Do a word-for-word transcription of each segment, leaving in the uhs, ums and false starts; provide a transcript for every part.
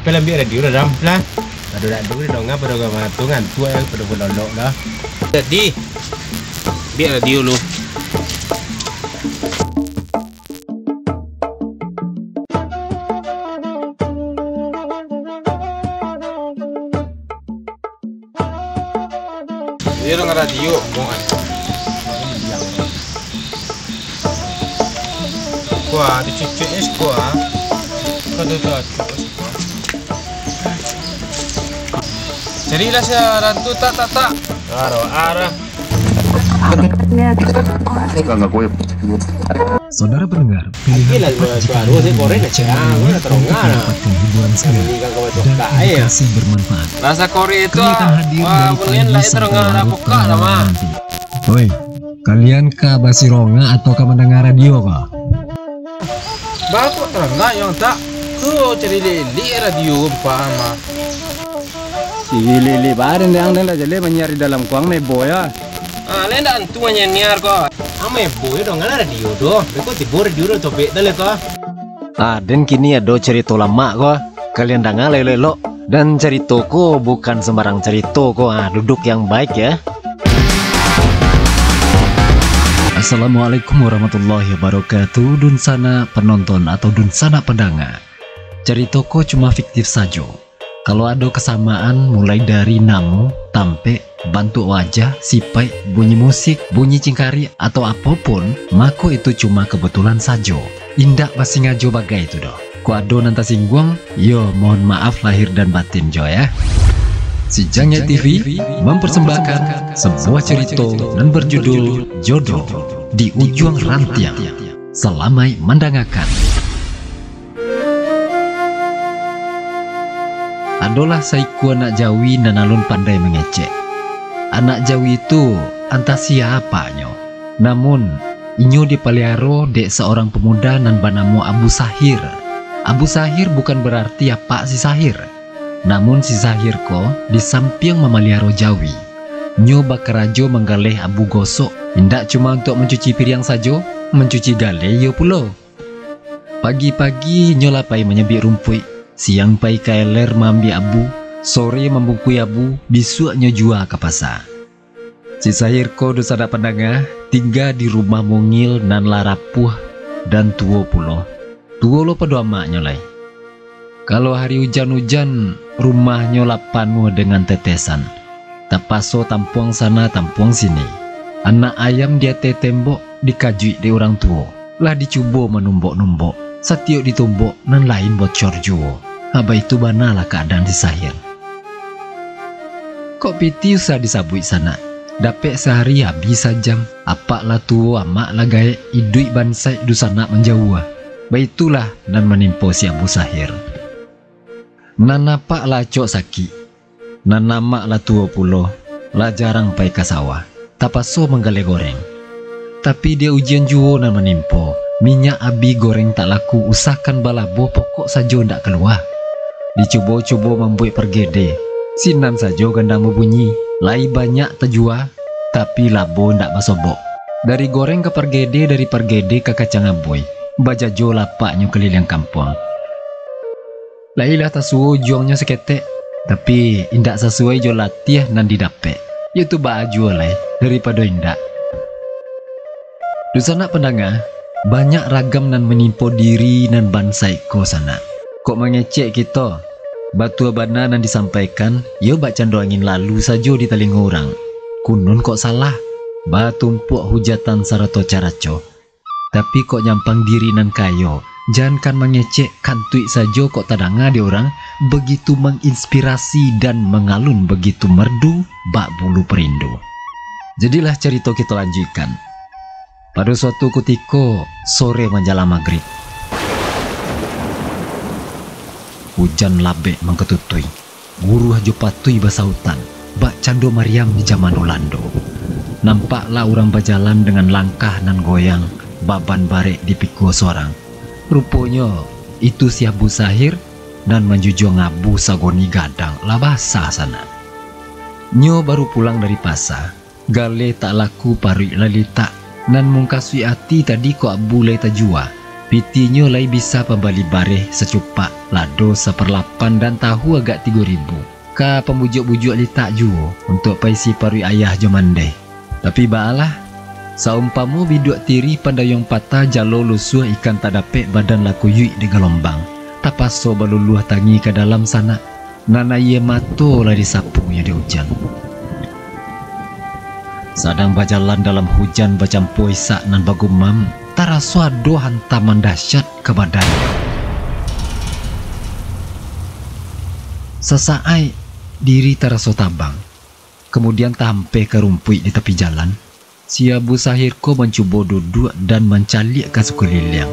Kalau ambiak radio lah, Dam, lah. Ado radio didonga pado urang tu, ngantuak yo, pado balolok lah. Jadi, ambiak radio lu. Iyo, danga radio, buang ai. Kuah, dicucuk es kuah. Kau tu, tu, cucuk es kuah. Carilah si Rantu, tak, tak, tak. Arah, arah. Saudara pendengar, pilihan Gila, tepat jika suara Anda saya korek memilih dah channel cerang, ini mana terongah untuk lah. mendapatkan hiburan segar Ini kan kau dan cakap, eh, ya. edukasi bermanfaat. Rasa korek itu, Kami akan ah, hadir wah, dari bunian pagi lah, sampai terongah, larut rapuka lah, ramalam mah. nanti. Oi, kalian ka basirongah atau ka mandanga radio ko? Bapak terangah yang tak. Ko cari lelek radio umpama. Si lelek badan dang, dang dah jaleh manyiar di dalam kuang mebo ya. Ah, lain dah antu manyiar ko. Ah, mebo yo dong, alah radio doh. Beko tibo radio doh topik dah leh ko. Ah, den kini ado carito lamak ko. Kalian danga elok-elok. Dan carito ko bukan sembarang carito ko. Ah, duduk yang baik ya. Assalamualaikum warahmatullahi wabarakatuh, dunsanak penonton atau dunsanak pandanga. Carito ko cuma fiktif sajo. Kalau ado kasamaan mulai dari namo, tampek, bantuak wajah, sipaik, bunyi musik, bunyi cingkarik, atau apo pun, mako itu cuma kebetulan sajo. Indak basingajo bagai tu doh. Kok ado nan tasingguang, yo mohon maaf lahir dan batin jo ya. Si Jangek T V mempersembahkan sebuah cerita nan berjudul Jodoh di Ujung Rantiang. Salamaik mandangakan. Adolah saikua anak jawi nan alun pandai mangecek. Anak jawi tu antah siapanyo, namun inyo dipaliaro dek saurang pamuda nan banamo Abu Sahir. Abu Sahir bukan bararti apak si Sahir, namun si Sahir ko di sampiang mamaliharo jawi. Nyo bakarajo manggaleh abu gosok, indak cuma untuak mancuci piriang sajo, mancuci galeh iyo pulo. Pagi-pagi nyo lah pai manyabik rumpuik, siang pai ka iler maambiak abu, sore mambungkui abu, bisuak nyo jua ka pasa. Si Sahir ko dunsanak pandanga, tingga di rumah mungil nan lah rapuah dan tuo pulo. Tuo lo pado amaknyo lai. Kalau hari ujan-ujan, rumahnyo lah panuah dengan tetesan. Tapaso tampuang sana, tampuang sini. Anak ayam di ateh tembok dikajuik dek urang tuo. Lah dicubo manumbok-numbok, satiok ditumbok nan lain bocor juo. Ha, baitu bana lah kaadaan si Sahir. Kok pitih usah disabuik sanak, dapek sahari abih sajam, apak lah tuo, amak lah gaek, iduik bansaik dunsanak manjauah. Baitulah nan manimpo si Abu Sahir. Nan apak lah acok sakik, nan amak lah tuo pulo, lah jarang pai ka sawah, tapaso manggaleh goreng. Tapi dek ujian juo nan manimpo, minyak abih goreng tak laku, usahkan balabuah pokok sajo ndak kalua. Dicubo-cubo mambuek pargede, sinan sajo gandang babunyi, lai banyak tajua, tapi labo ndak basobok. Dari goreng ka pargede, dari pargede ka kacang abuih, bajajo lah apaknyo kaliliang kampuang. Lai lah tasuo ujuangnyo saketek, tapi indak sasuai jo latiah nan didapek. Iyo tu baa juo lai, daripado indak. Dunsanak pandanga, banyak ragam nan manimpo diri nan bansaik ko sanak. Kok mangecek kito, batua bana nan disampaikan, iyo bakcando angin lalu sajo di talingo urang. Kunun kok salah, batumpuak hujatan sarato caraco. Tapi kok nyampang diri nan kayo, jankan mangecek, kantuik sajo kok tadanga dek urang, begitu manginspirasi dan mangalun begitu merdu bak bulu perindu. Jadilah carito kito lanjuikan. Pado suatu kutiko, sore manjalang magrib, ujan labek mangkatutui. Guruah jo patuih basautan, bak cando mariam di jaman Ulando. Nampaklah urang bajalan dengan langkah nan goyang, baban barek dipikua sorang. Ruponyo, itu si Abu Sahir nan manjujuang abu sagoni gadang lah basah sanak. Nyo baru pulang dari pasa, galeh tak laku, paruik lah litak, nan mungkasuik ati tadi kok abu lai tajua. Pitinyo lai bisa pambali bareh sacupak, lado saparlapan, dan tahu agak tigo ribu. Ka pambujuak-bujuak litak juo untuak paisi paruik ayah jo mandeh. Tapi baalah, saumpamo biduak tirih pandayuang patah, jalo lusuah ikan tak dapek, badan lah kuyuik dek galombang, tapaso baluluah tangi ka dalam sanak, nan aia mato lah disapunyo dek ujan. Sadang bajalan dalam hujan bacampua isak nan bagumam, taraso ado hantaman dahsyat ka badan. Sasaik, diri taraso tabang, kamudian tahampeh ka rumpuik di tapi jalan. Si Abu Sahir ko mancubo duduak dan mancaliak ka sakuliliang.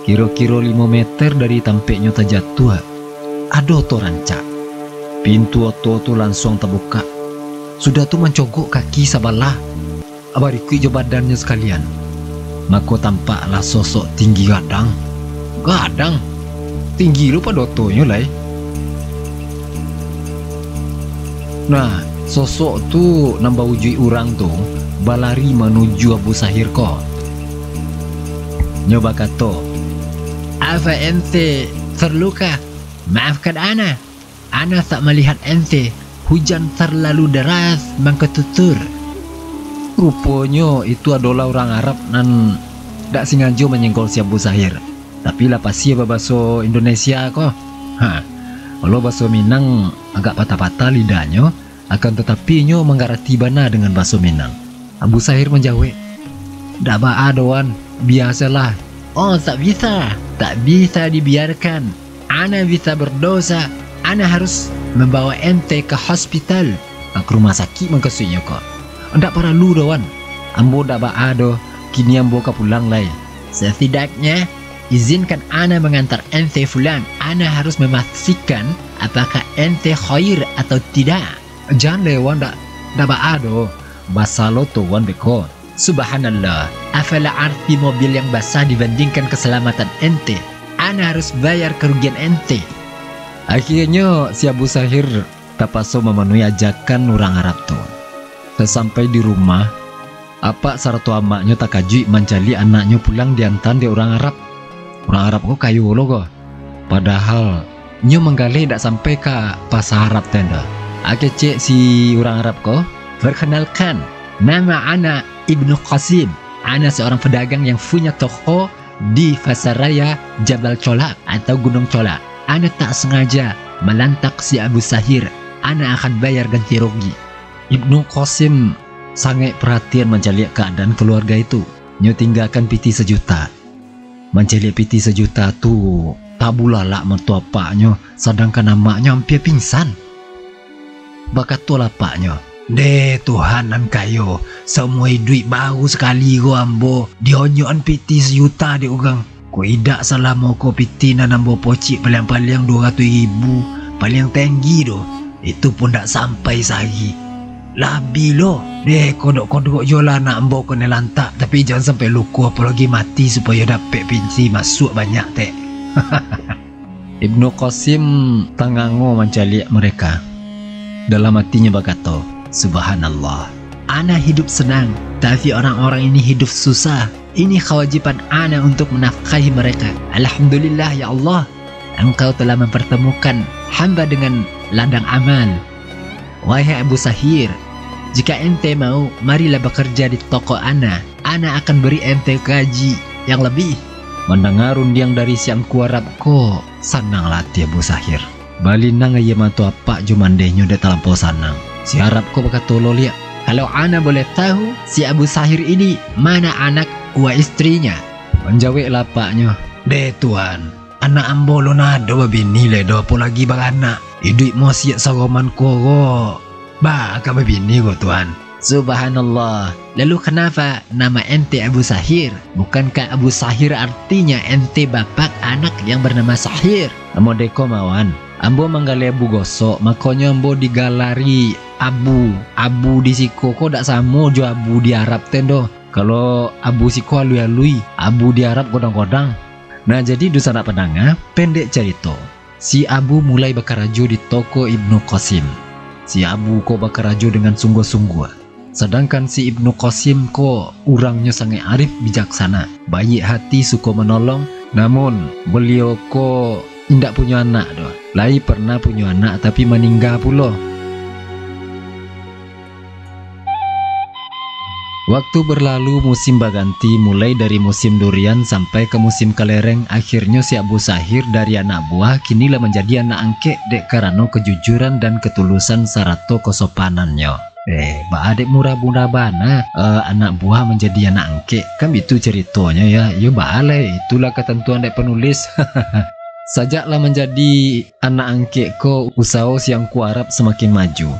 Kiro-kiro limo meter dari tampeknyo tajatuah, ado oto rancak. Pintu oto tu lansuang tabukak, sudah tu mancogok kaki sabalah, barikuik jo badannyo sakalian. Mako, tampaklah sosok tinggi gadang. Gadang! Tinggi lo pado otonyo lai. Nah, sosok tu nan bawujuik urang tu balari manuju Abu Sahir ko. Nyo bakato, "Apa ente terluka? Maafkan ana. Ana tak malihat ente, hujan terlalu deras mangkatutur." Ruponyo itu adolah urang Arab nan dak singajo manyenggol si Abu Sahir, tapi lah pasie babaso Indonesia ko. Ha, kalau baso Minang agak patah-patah lidahnyo, akan tatapi inyo manggarati bana dengan baso Minang. Abu Sahir manjawek, "Dak baa doh, Wan, biasolah." "Oh, tak bisa, tak bisa dibiarkan. Ana bisa berdosa, ana harus mambawa ente ka hospital." "Ah, ka rumah sakik mukasuiknyo ko?" "Ndak paralu doh, Wan. Ambo ndak baa doh, kini ambo ka pulang lai." "Setidaknya, izinkan ana mangantar ente pulang. Ana harus mamastikan apakah ente khair atau tidak." "Jan lai, Wan, ndak, ndak baa doh. Basa lo tu, Wan, beko." "Subhanallah, apalah arti mobil yang basah dibandingkan keselamatan ente? Ana harus bayar kerugian ente." Akhirnyo, si Abu Sahir tapaso mamanuhi ajakan urang Arab tu. Sasampai di rumah, apak sarato amaknyo takajuik mancaliak anaknyo pulang diantaan dek urang Arab. Urang Arab ko kayo lo ko. Padahal, nyo manggaleh dak sampai ka pasa Arab tu doh. A kecek si urang Arab ko, "Perkenalkan, nama ana Ibnu Qasim. Ana seorang pedagang yang punya toko di Pasar Raya Jabal Cholak atau Gunung Cholak. Ana tak sengaja malantak si Abu Sahir. Ana akan bayar ganti rugi." Ibnu Qasim sangaik paratian mancaliak kaadaan kaluarga itu. Nyo tinggakan pitih sajuta. Mancaliak pitih sajuta tu, tabulalak mato apaknyo, sadangkan amaknyo ampia pingsan. Bakatolah apaknyo, "Deh Tuhan nan kayo, saumua iduik baru sakali ko ambo dionyok-an pitih sajuta dek urang. Kok indak salamo ko pitih nan ambo pocik paliang-paliang duo ratuih ribu, paliang tenggi doh, itu pun dak sampai sahari. Labiah lo, deh, kodok-kodok jo lah anak ambo ko nan lantak, tapi jan sampai luko, apolai mati, supayo dapek pitih masuak banyak tek." Ibnu Qasim tangango mancaliak mereka. Dalam atinyo bakato, "Subhanallah. Ana hidup senang, tapi orang-orang ini hidup susah. Ini kewajiban ana untuk menafkahi mereka. Alhamdulillah, ya Allah, Engkau telah mempertemukan hamba dengan ladang amal. Wahai Abu Sahir, jika ente mau, marilah bekerja di toko ana. Ana akan beri ente gaji yang lebih." Mandanga rundiang dari si angku Arab ko, sananglah ati Abu Sahir. Balinang aia mato apak jo mandehnyo dek talampau sanang. Si Arab ko bakato loliak, "Kalau ana boleh tahu, si Abu Sahir ini mana anak wa istrinya?" Manjaweklah apaknyo, "Deh Tuan, anak ambo lo nan ado babini lai doh, apolai baranak. Iduik mosiak saroman ko, baa ka babini ko, Tuan?" "Subhanallah, lalu kenapa nama ente Abu Sahir? Bukankah Abu Sahir artinya ente bapak anak yang bernama Sahir?" "Ambo deko mawan, ambo manggaleh Abu Gosok, makonyo ambo digalari Abu. Abu di siko ko dak samo jo Abu di Arab tu doh. Kalau Abu siko alui-alui, Abu di Arab godang-godang." Nah, jadi dunsanak pandanga, pendek carito, si Abu mulai bakarajo di toko Ibnu Qasim. Si Abu ko bakarajo dengan sungguah-sungguah. Sadangkan si Ibnu Qasim ko urangnyo sangaik arif bijaksana, baiak hati, suko manolong, namun baliau ko indak punyo anak doh. Lai parnah punyo anak tapi maningga pulo. Waktu berlalu, musim baganti, mulai dari musim durian sampai ka musim kalereng, akhirnyo si Abu Sahir dari anak buah kini lah manjadi anak angkek dek karano kejujuran dan ketulusan sarato kosopanannyo. Eh, baa dek murah-murah bana, eh, anak buah manjadi anak angkek? Kan bitu caritonyo, ya? Yo, baa lai, itulah katantuan dek panulis. Sajak lah manjadi anak angkek ko, usaho si Angku Arab samakin maju.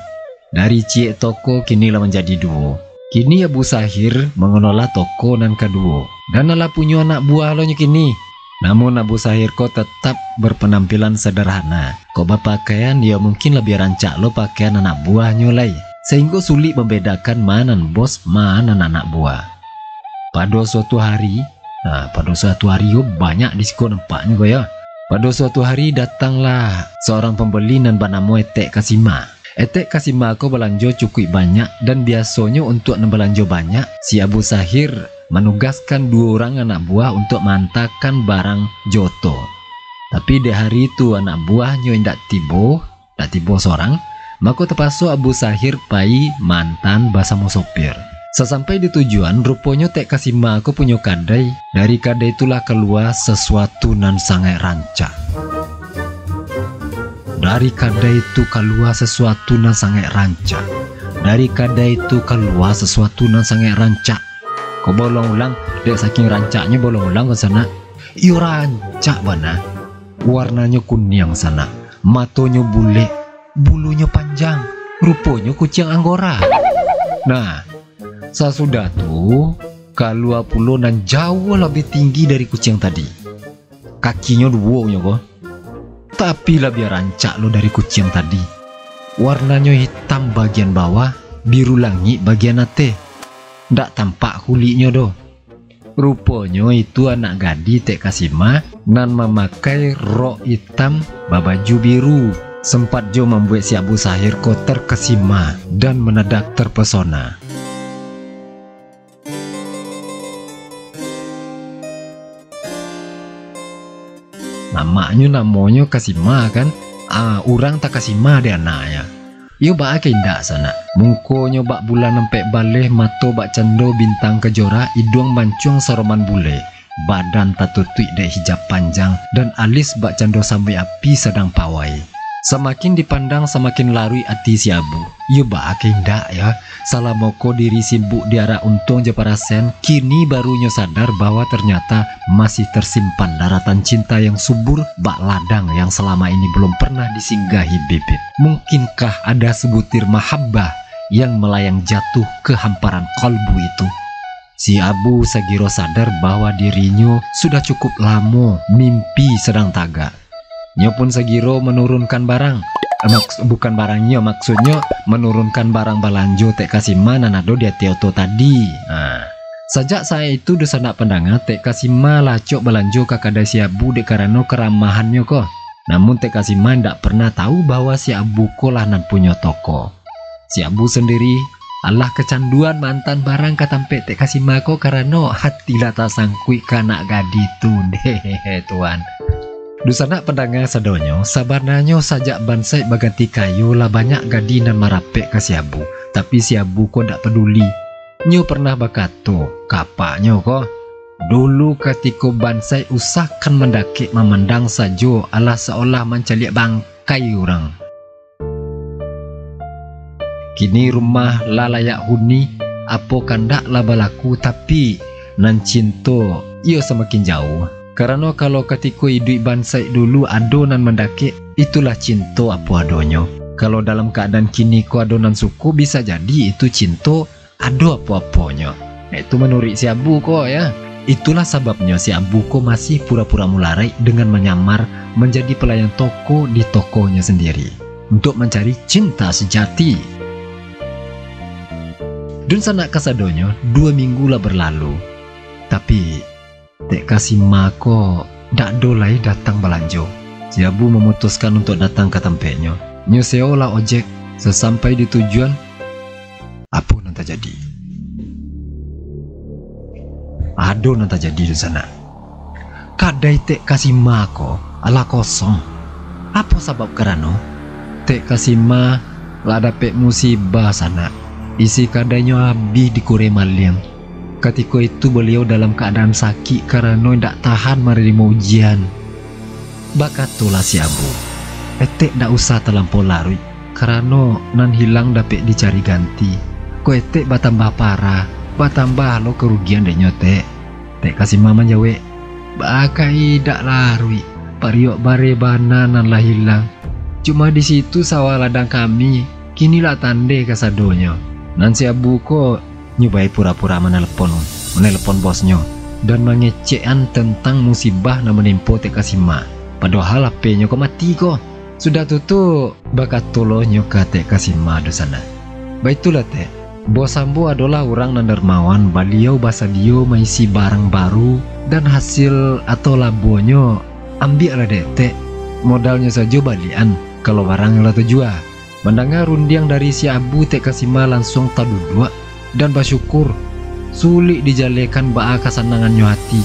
Dari ciek toko, kini lah manjadi duo. Kini Abu Sahir mangelola toko nan kaduo, dan alah punyo anak buah lo nyo kini. Namun Abu Sahir ko tatap berpenampilan sederhana. Kok bapakaian, yo mungkin labiah rancak lo pakaian anak buahnyo lai, sahinggo sulik mambedakan ma nan bos, ma nan anak buah. Pado suatu hari, nah, pado suatu hari yo banyak di siko nampaknyo ko yo. Pado suatu hari datanglah seorang pambali nan banamo Etek Kasima. Etek Kasima ko balanjo cukuik banyak, dan biasonyo untuak nan balanjo banyak, si Abu Sahir manugaskan duo urang anak buah untuak maantakan barang jo oto. Tapi dek hari tu anak buahnyo indak tibo, indak tibo sorang, mako tapaso Abu Sahir pai maantaan basamo sopir. Sasampai di tujuan, ruponyo Tek Kasima ko punyo kadai. Dari kadai tu lah kalua sasuatu nan sangaik rancak. Dari kadai tu kalua sasuatu nan sangaik rancak. Dari kadai tu kalua sasuatu nan sangaik rancak. Ko bolong ulang, dek saking rancaknyo bolong ulang ko sanak. Iyo rancak bana. Warnanyo kuniang sanak, matonyo bulek, bulunyo panjang, ruponyo kuciang anggora. Nah, sasudah tu, kalua pulo nan jauah labiah tinggi dari kuciang tadi. Kakinyo duo nyo ko, tapi labiah rancak lo dari kuciang tadi. Warnanyo hitam bagian bawah, biru langik bagian ateh. Ndak tampak kuliknyo doh. Ruponyo itu anak gadih Tek Kasima nan mamakai rok itam babaju biru, sempat jo mambuek si Abu Sahir ko terkesima dan menedak terpesona. Mamaknyo namonyo Kasima kan? Ah, urang takasima dek anaknyo. Iyo baa ka indak sanak. Mukonyo bak bulan ampek baleh, mato bak cando bintang kejora, iduang mancuang saroman bule, badan tatutuik dek hijab panjang, dan alis bak cando samuik api sadang pawai. Samakin dipandang, samakin laruik ati si Abu. Iyo baa ka indak, ya. Salamo ko diri sibuk diarak untuang jo parasen, kini baru nyo sadar bahwa ternyata masih tersimpan daratan cinta yang subur bak ladang yang salama ini belum pernah disinggahi bibit. Mungkinkah ada sebutir mahabbah yang melayang jatuh ke hamparan kalbu itu? Si Abu sagiro sadar bahwa dirinyo sudah cukup lamo mimpi sadang tagak. Nyo pun sagiro manurunkan barang. Eh, maks-, bukan barangnyo, maksudnyo manurunkan barang balanjo Tek Kasima nan ado di ateh oto tadi. Ha. Sajak saat itu, dunsanak pandanga, Tek Kasima lah acok balanjo ka kadai si Abu dek karano karamahannyo ko. Namun Tek Kasima indak pernah tahu bahwa si Abu ko lah nan punyo toko. Si Abu sandiri alah kacanduan maantaan barang ka tampek Tek Kasima ko karano hati lah tasangkuik ka anak gadih tu deh, tuan. Dunsanak pandanga sadonyo, sabananyo sajak bansaik baganti kayo lah banyak gadih nan marapek ka si Abu, tapi si Abu ko ndak paduli. Nyo pernah bakato ka apaknyo ko, "Dulu katiko bansaik usah kan mandakek, mamandang sajo, alah saolah mancaliak bangkai urang." Kini rumah lah layak huni, apo kandak lah balaku, tapi nan cinto iyo samakin jauah. Karano kalau katiko iduik bansaik dulu ado nan mandakek, itulah cinto apo adonyo. Kalau dalam kaadaan kini ko ado nan suko, bisa jadi itu cinto ado apo-aponyo. Nah, itu manuruik si Abu ko, ya. Itulah sababnyo si Abu ko masih pura-pura mularaik dengan manyamar manjadi palayan toko di tokonyo sandiri, untuak mancari cinta sejati. Dunsanak kasadonyo, duo minggu lah berlalu. Tapi, Tek Kasima ko dak ado lai datang balanjo. Si Abu mamutuskan untuak datang ka tampeknyo. Nyo sewolah ojek. Sasampai di tujuan, Apo nan tajadi? Ado nan tajadi dunsanak. Kadai Tek Kasima ko alah kosong. Apo sabab karano? Tek Kasima lah dapek musibah sanak. Isi kadainyo abih dikureh maliang. Katiko itu baliau dalam kaadaan sakik karano indak tahan manarimo ujian. Bakatolah si Abu, "Etek ndak usah talampau laruik, karano nan hilang dapek dicari ganti. Kok etek batambah parah, batambah lo karugian dek nyo, Tek." Tek Kasima manjawek, "Baa ka indak laruik, pariok bareh bana nan lah hilang. Cuma di situ sawah ladang kami, kini lah tandeh kasadonyo." Nan si Abu ko nyo bae pura-pura manelepon, manelepon bosnyo, dan mangecekan tantang musibah nan manimpo Tek Kasima. Padohal H P-nyo ko mati ko. Sudah tu tu, bakato lo nyo ka Tek Kasima dunsanak, "Baitulah, Tek. Bos ambo adolah urang nan dermawan, baliau basadio maisi barang baru, dan hasil atau labonyo ambiaklah dek Tek. Modalnyo sajo baliakan, kalau barangnyo lah tajua." Mandanga rundiang dari si Abu, Tek Kasima lansuang taduduak dan basyukur, sulik dijalekan baa kasanangannyo hati.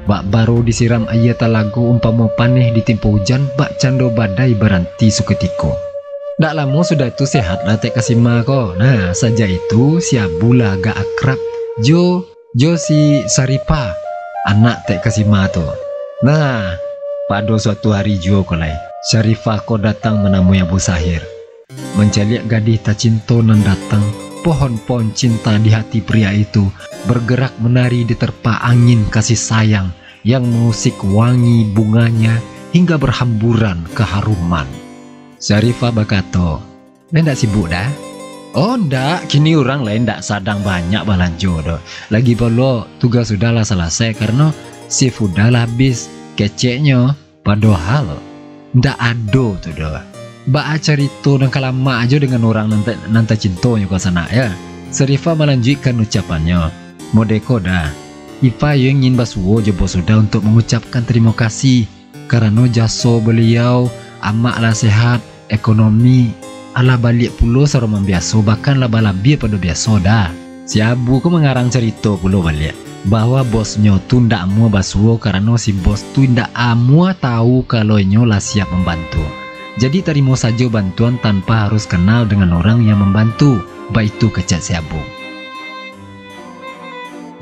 Bak baro disiram aia talago umpamo paneh ditimpo ujan, bak cando badai baranti sakutiko. Ndak lamo sudah tu sehatlah Tek Kasima ko. Nah, sajak itu si Abu lah agak akrab jo jo si Syarifah, anak Tek Kasima tu. Nah, pado suatu hari juo ko lai, Syarifah ko datang manamui Abu Sahir. Mancaliak gadih tacinto nan datang, pohon-pohon cinta di hati pria itu bergerak menari diterpa angin kasih sayang yang mengusik wangi bunganya hingga berhamburan keharuman. Syarifah bakato, "Lai ndak sibuk dah?" "Oh ndak, kini urang lai ndak sadang banyak balanjo doh. Lagi pulo tugas Uda lah salasai karano shift Uda lah habis," keceknyo. Padohal ndak ado tu doh. Baa carito nan ka lamak jo dengan urang nan ta-, nan tacintonyo ko sanak, ya. Syarifah malanjuikkan ucapannyo, "Mode ko dah, Ipa iyo ingin basuo jo bos Uda untuk mangucapkan tarimo kasih karano jaso baliau, amak lah sehat, ekonomi alah baliak pulo saroman biaso, bahkan lah balabiah pado biaso dah." Si Abu ko mangarang carito pulo baliak, bahwa bosnyo tu ndak amuah basuo karano si bos tu ndak amuah tahu kalau inyo lah siap mambantu. Jadi tarimo sajo bantuan tanpa harus kenal dengan urang yang mambantu, baitu kecek si Abu.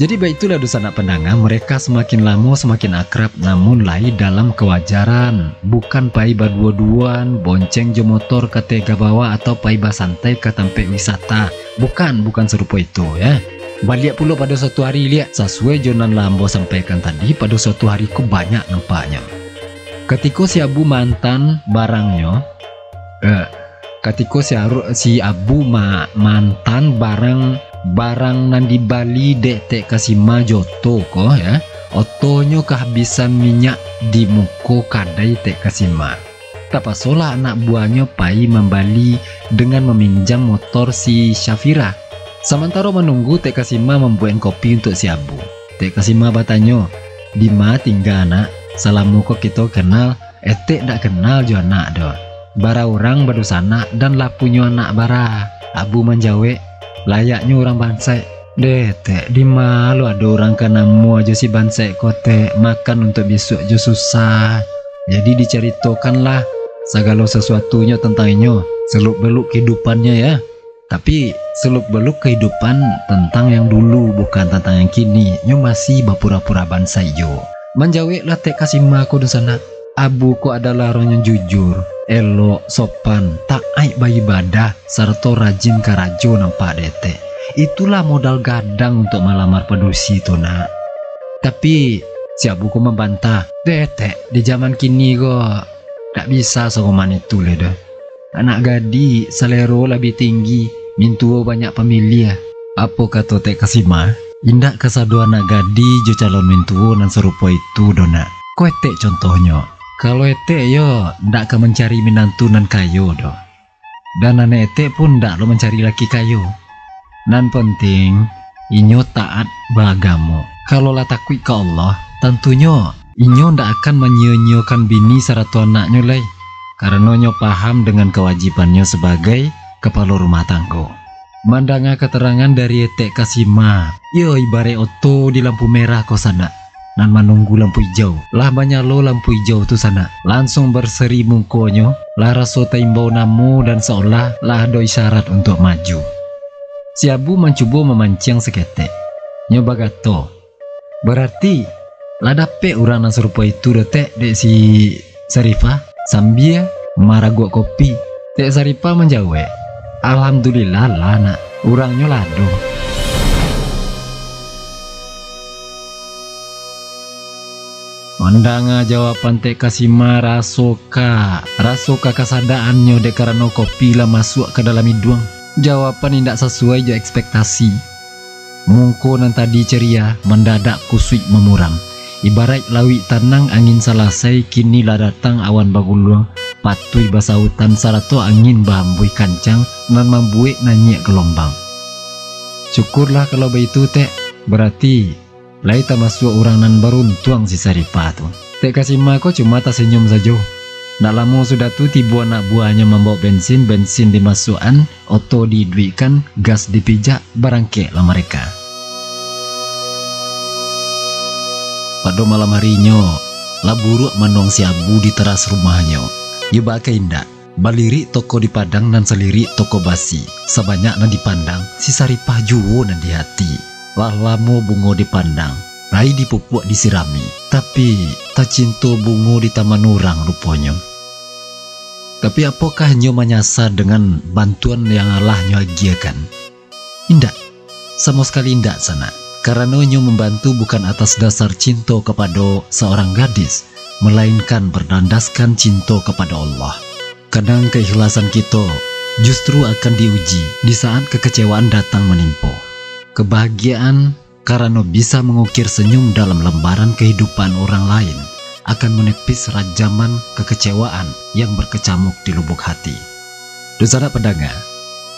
Jadi baitulah dunsanak pandanga, mereka samakin lamo samakin akrab, namun lai dalam kawajaran. Bukan pai baduo-duoan, bonceng jo motor ka Teh Gabawa atau pai basantai ka tampek wisata. Bukan, bukan sarupo itu, ya. Baliak pulo pado suatu hari liak, sasuai jo nan lah ambo sampaikan tadi, pado suatu hari ko banyak nampaknyo. Katiko si Abu maantan barangnyo, eh, katiko si Aru-, si Abu ma-, maantan barang, barang nan dibali dek Tek Kasima jo oto ko, ya, otonyo kahabisan minyak di muko kadai Tek Kasima. Tapasolah anak buahnyo pai mambali dengan maminjam motor si Syafira. Samantaro manunggu, Tek Kasima mambuek kopi untuak si Abu. Tek Kasima batanyo, "Dima tingga, Nak? Salamo ko kito kenal, etek dak kenal jo anak doh. Bara urang badusanak dan lah punyo anak bara." Abu manjawek, layaknyo urang bansaik. "Deh, Tek, dima lo ado urang ka namuah jo si bansaik ko, Tek, makan untuak bisuak jo susah. Jadi dicaritokanlah sagalo sasuatunyo tantang inyo, seluk-beluk kahidupannyo, ya." Tapi, seluk-beluk kahidupan tantang yang dulu, bukan tantang yang kini, nyo masih bapura-pura bansaik juo. Manjaweklah Tek Kasima ko dunsanak, Abu ko adalah urang yang jujur, elok, sopan, taat baibadah, sarato rajin karajo nampak dek etek. Itulah modal gadang untuak malamar padusi tu, Nak. Tapi, si Abu ko mambantah, "Deh, Tek, di jaman kini ko, dak bisa saroman itu lai doh. Anak gadih salero labiah tinggi, mintuo banyak pamiliah." Apo kato Tek Kasima? Indak kasado anak gadih jo calon mintuo nan sarupo itu doh, Nak. Ko etek contohnyo. Kalau etek yo, ndak ka mancari minantu nan kayo doh. Dan anak etek pun ndak lo mancari laki kayo. Nan penting, inyo taat baagamo. Kalau lah takuik ka Allah, tantunyo inyo ndak akan manyio-nyiokan bini sarato anaknyo lai. karano nyo paham dengan kawajibannyo sabagai kapalo rumah tanggo. Mandanga katarangan dari Etek Kasima, iyo ibaraik oto di lampu merah ko sanak, nan manunggu lampu ijau. Lah manyalo lampu ijau tu sanak, lansuang barseri mukonyo, lah raso taimbau namo dan saolah lah ado isyarat untuak maju. Si Abu mancubo mamanciang saketek. Nyo bakato, "Barati, lah dapek urang nan sarupo itu doh, Tek, dek si Sarifah?" sambia maraguak kopi. Tek Sarifah manjawek, "Alhamdulillah lah, Nak, urangnyo lah ado." Mandanga jawaban Tek Kasima, raso ka, raso ka kasadaannyo dek karano kopi lah masuak ka dalam iduang. Jawaban indak sasuai jo ekspektasi. Muko nan tadi ceria mandadak kusuik mamuram. Ibaraik lauik tanang angin salasai, kini lah datang awan baguluang, patuih basautan, sarato angin bahambuih kancang nan mambuek nanyek galombang. "Syukurlah kalau baitu, Tek. Barati lai tamasuak urang nan baruntuang si Sarifah tu." Tek Kasima ko cuma tasenyum sajo. Ndak lamo sudah tu tibo anak buahnyo mambawok bensin, bensin dimasuakan, oto diiduikkan, gas dipijak, barangkeklah mareka. Pado malam harinyo, lah buruak manuang si Abu di taras rumahnyo. Iyo baa ka indak, balirik toko dipandang nan salirik toko basi, sabanyak nan dipandang, si Saripah juo nan di hati. Lah lamo bungo dipandang, lai dipupuak disirami, tapi tacinto bungo di taman urang ruponyo. Tapi apokah nyo manyasa dengan bantuan yang alah nyo agiahkan? Indak, samo sakali indak, sanak. Karano nyo mambantu bukan atas dasar cinto kapado saurang gadis, malainkan barlandaskan cinto kapado Allah. Kadang kaikhlasan kito justru akan diuji di saat kakecewaan datang manimpo. Kabahagiaan karano bisa mangukir senyum dalam lambaran kahidupan urang lain, akan manipis rajaman kakecewaan yang barkacamuk di lubuk hati. Dunsanak pandanga,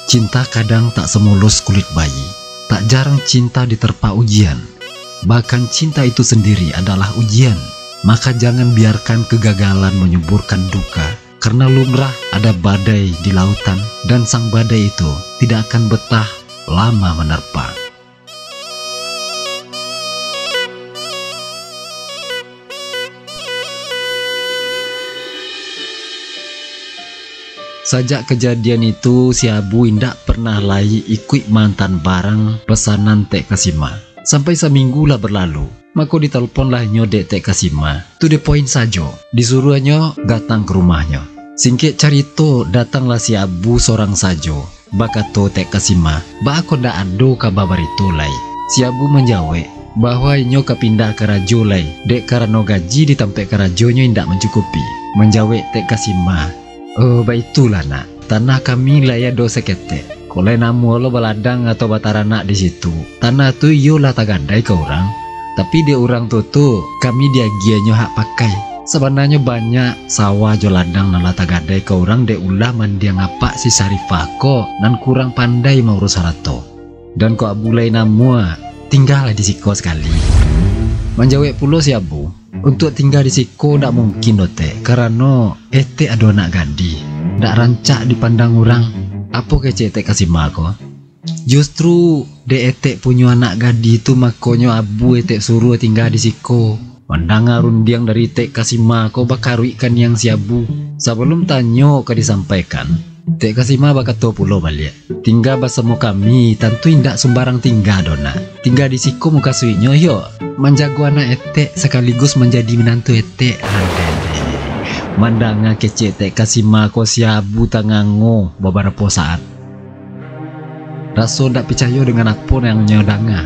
cinta kadang tak samulus kulit bayi. Tak jarang cinta diterpa ujian. Bahkan cinta itu sendiri adalah ujian. Maka jangan biarkan kegagalan manyuburkan duka, karena lumrah ada badai di lautan, dan sang badai itu tidak akan betah lama menerpa. Sajak kajadian itu, si Abu indak pernah lai ikuik maantaan barang pesanan Tek Kasima. Sampai saminggu lah berlalu, mako ditelepon lah inyo dek Tek Kasima. To the point sajo, disuruahnyo datang ka rumahnyo. Singkek carito, datanglah si Abu sorang sajo. Bakato Tek Kasima, "Baa kok ndak ado kaba barito lai?" Si Abu manjawek, bahwa inyo ka pindah karajo lai, dek karano gaji di tampek karajonyo indak mancukupi. Manjawek Tek Kasima, "Oh, baitulah, Nak. Tanah kami lai ado saketek. Kok lai namuah lo baladang atau bataranak di situ. Tanah tu iyo lah tagadai ka urang. Tapi dek urang tu tu, kami diagiahnyo hak pakai. Sabananyo banyak sawah jo ladang nan lah tagadai ka urang dek ulah mandiang apak si Sarifah ko nan kurang pandai maurus harato. Dan kok Abu lai namuah, tinggalah di siko sakali." Manjawek pulo si Abu, "Untuak tingga di siko ndak mungkin doh, Tek, karano Etek ado anak gadih, ndak rancak dipandang urang." Apo kecek Tek Kasima ko? "Justru dek Etek punyo anak gadih tu, makonyo Abu Etek suruah tingga di siko." Mandanga rundiang dari Tek Kasima ko, bakaruik kaniang si Abu. Sabalum tanyo ka disampaikan, Tek Kasima bakato pulo baliak, "Tingga basamo kami, tantu indak sumbarang tingga doh, Nak. Tingga di siko mukasuiknyo, iyo, manjago anak Etek sakaligus manjadi minantu Etek." Mandanga kecek Tek Kasima ko, si Abu tangango babarapo saat. Raso ndak picayo dengan apo nan nyo danga.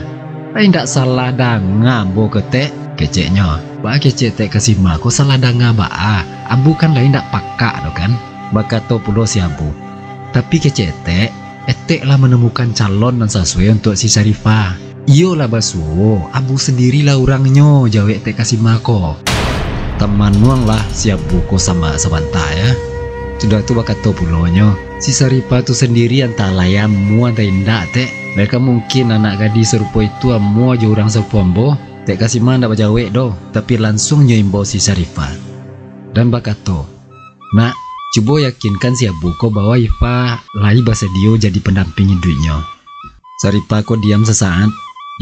"Lai ndak salah danga ambo ko, Tek?" keceknyo. "Baa kecek Tek Kasima ko salah danga baa? Abu kan lai ndak pakak doh kan?" Bakato pulo si Abu, "Tapi kecek Etek, Etek lah manamukan calon nan sasuai untuak si Sarifah." "Iyo lah basuo, Abu sandirilah urangnyo," jawek Tek Kasima ko. Tamanuanglah si Abu ko samak sabanta, ya. Sudah tu bakato pulonyo, "Si Sarifah tu sandiri antah lai amuah antah indak, Tek. Lai ka mungkin anak gadih sarupo itu amuah jo urang sarupo ambo?" Tek Kasima ndak bajawek doh, tapi lansuang nyo imbau si Sarifah, dan bakato, "Nak, Cubo yakinkan si Abu ko bahwa Ifa lai basadio jadi pandamping iduiknyo. Sarifah ko diam sasaat,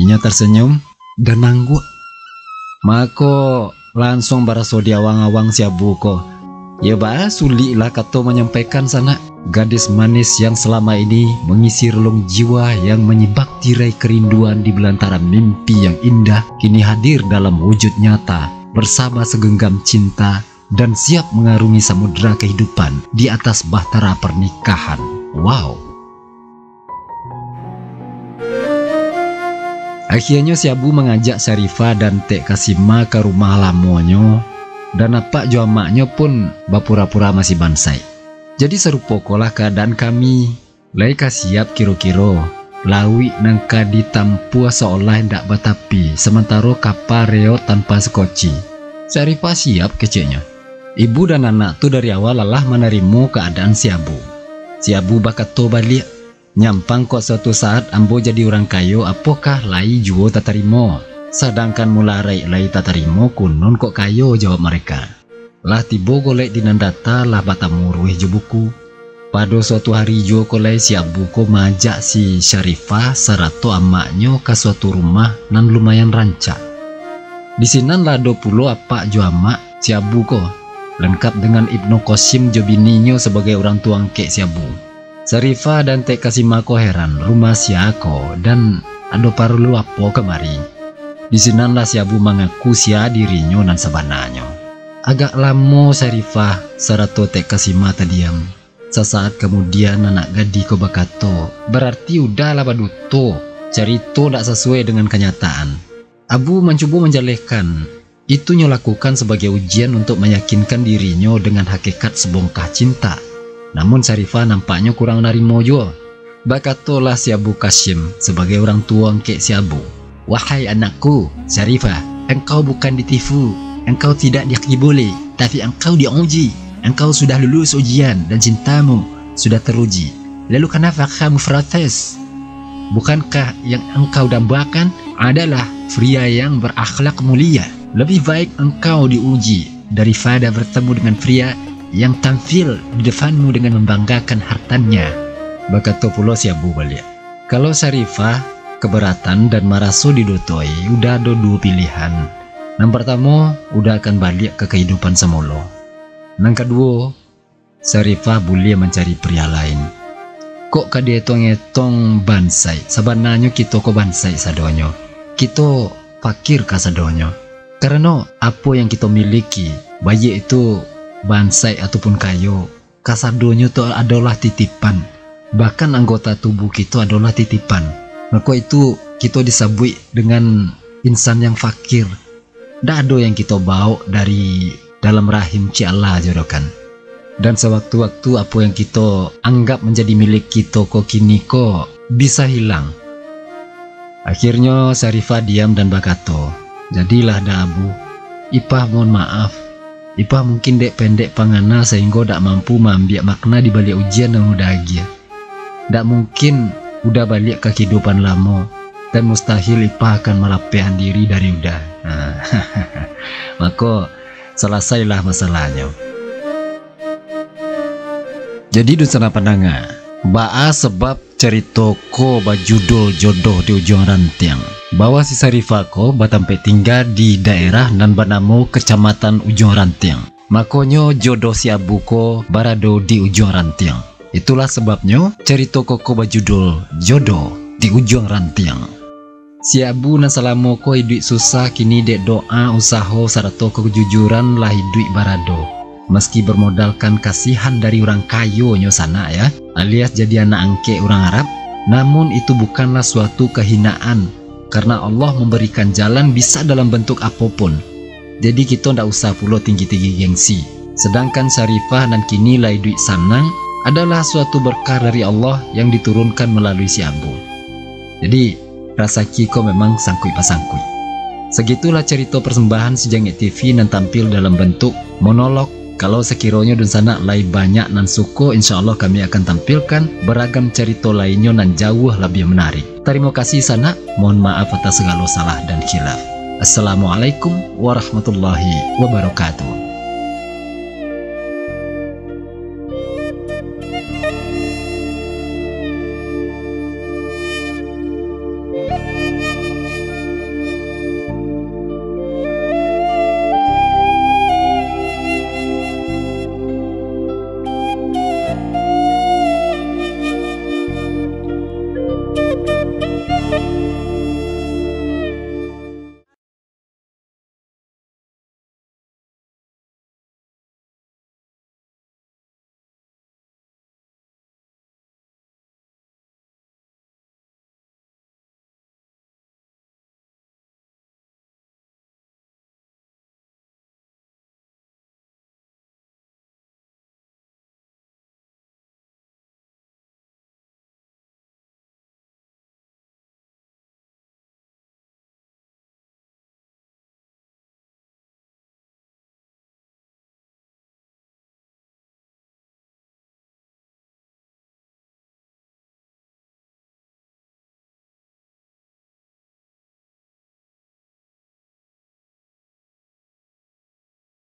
inyo tarsenyum dan angguak. Mako, lansuang baraso di awang-awang si Abu ko. Iyo baa suliklah kato manyampaikan sanak. Gadis manis yang salama ini mangisi relung jiwa yang manyibak tirai kerinduan di balantara mimpi yang indah, kini hadir dalam wujud nyata, bersama segenggam cinta, dan siap mangarungi samudra kahidupan di atas bahtara pernikahan. Wow! Akhianyo si Abu mangajak Syarifah dan Tek Kasima ka rumah lamonyo, dan apak jo amaknyo pun bapura-pura masih bansaik. Jadi sarupo kolah kaadaan kami, lai ka siap kiro-kiro, lauik nan ka ditampuah saolah indak batapi, samantaro kapa reot tanpa sakoci. Syarifah siap, keceknyo. Ibu dan anak tu dari awal alah manarimo kaadaan si Abu. Si Abu bakato baliak, "Nyampang kok suatu saat ambo jadi urang kayo, apokoh lai juo tatarimo? Sadangkan mula araik lai tatarimo, kunun kok kayo," jawab mareka. Lah tibo golek di nan data, lah batamu ruih jo buku. Pado suatu hari juo ko lai si Abu ko maajak si Syarifah sarato amaknyo ka suatu rumah nan lumayan rancak. Di sinan lah ado pulo apak jo amak si Abu ko, langkap dengan Ibnu Qasim jo bininyo sabagai urang tuo angkek si Abu. Syarifah dan Tek Kasima ko heran, rumah sia ko, dan ado paralu apo kamari? Di sinan lah si Abu mangaku sia dirinyo nan sabananyo. Agak lamo Syarifah sarato Tek Kasima tadiam. Sasaat kamudian, anak gadih ko bakato, "Bararti Uda lah baduto, carito ndak sasuai dengan kanyataan." Abu mancubo manjalehkan, itu nyo lakukan sabagai ujian untuak mayakinkan dirinyo dengan hakikat sabongkah cinta. Namun Syarifah nampaknyo kurang narimo juo. Bakatolah si Abu Qasim sabagai urang tuo angkek si Abu, "Wahai anakku, Syarifah, engkau bukan ditipu, engkau tidak dikibuli, tapi engkau diuji. Engkau sudah lulus ujian dan cintamu sudah teruji. Lalu kenapa kamu protes? Bukankah yang engkau dambakan adalah pria yang berakhlak mulia? Lebih baik engkau diuji daripada bertemu dengan pria yang tampil di depanmu dengan membanggakan hartanya." Bakato pulo si Abu baliak, kalau Syarifah keberatan dan maraso didotoi, Uda ado duo pilihan. Nan partamo, Uda akan baliak ka kahidupan samulo. Nan kaduo, Syarifah buliah mancari pria lain. Kok ka dietong-etong bansaik, sabananyo kito ko bansaik sadonyo. Kito fakir kasadonyo. Karano apo yang kito miliki, baiak itu bansaik ataupun kayo, kasadonyo tu adolah titipan. Bahkan anggota tubuh kito adolah titipan. Mako itu kito disabuik dengan insan yang fakir. Ndak ado yang kito bawok dari dalam rahim cik Allah jo doh kan. Dan sawaktu-waktu apo yang kito anggap manjadi milik kito ko kini ko bisa hilang. Akhirnyo Syarifah diam dan bakato, "Jadilah Da Abu, Ipah mohon maaf. Ipah mungkin dek pendek pangana sahinggo dak mampu maambiak makna di baliak ujian nan Uda agiah. Dak mungkin Uda baliak ka kahidupan lamo, dan mustahil Ipah akan malapehan diri dari Uda." Mako, salasailah masalahnyo. Jadi, dunsanak pandanga, baa sabab carito ko bajudul Jodoh di Ujuang Rantiang? Bahwa si Syarifah ko batampek tingga di daerah nan banamo Kecamatan Ujuang Rantiang. Makonyo jodoh si Abu ko barado di Ujuang Rantiang. Itulah sababnyo carito ko ko bajudul Jodoh di Ujuang Rantiang. Si Abu nan salamo ko iduik susah, kini dek doa, usaho, sarato kajujuran lah iduik barado. Maski bermodalkan kasihan dari urang kayo nyo sanak, ya, alias jadi anak angkek urang Arab, namun itu bukanlah suatu kahinaan, karena Allah memberikan jalan bisa dalam bentuk apo pun. Jadi kito ndak usah pulo tinggi-tinggi gengsi. Sedangkan Syarifah nan kini lah iduik sanang adalah suatu berkah dari Allah yang diturunkan melalui si Abu. Jadi, rasaki ko memang sangkuik-pasangkuik. Sagitulah carito persembahan Sijangek T V nan tampil dalam bentuk monolog. Kalau sakironyo dunsanak lai banyak nan suko, insya Allah kami akan tampilkan baragam carito lainnyo nan jauah labiah menarik. Tarimo kasih sanak, mohon maaf atas sagalo salah dan khilaf. Assalamualaikum warahmatullahi wabarakatuh.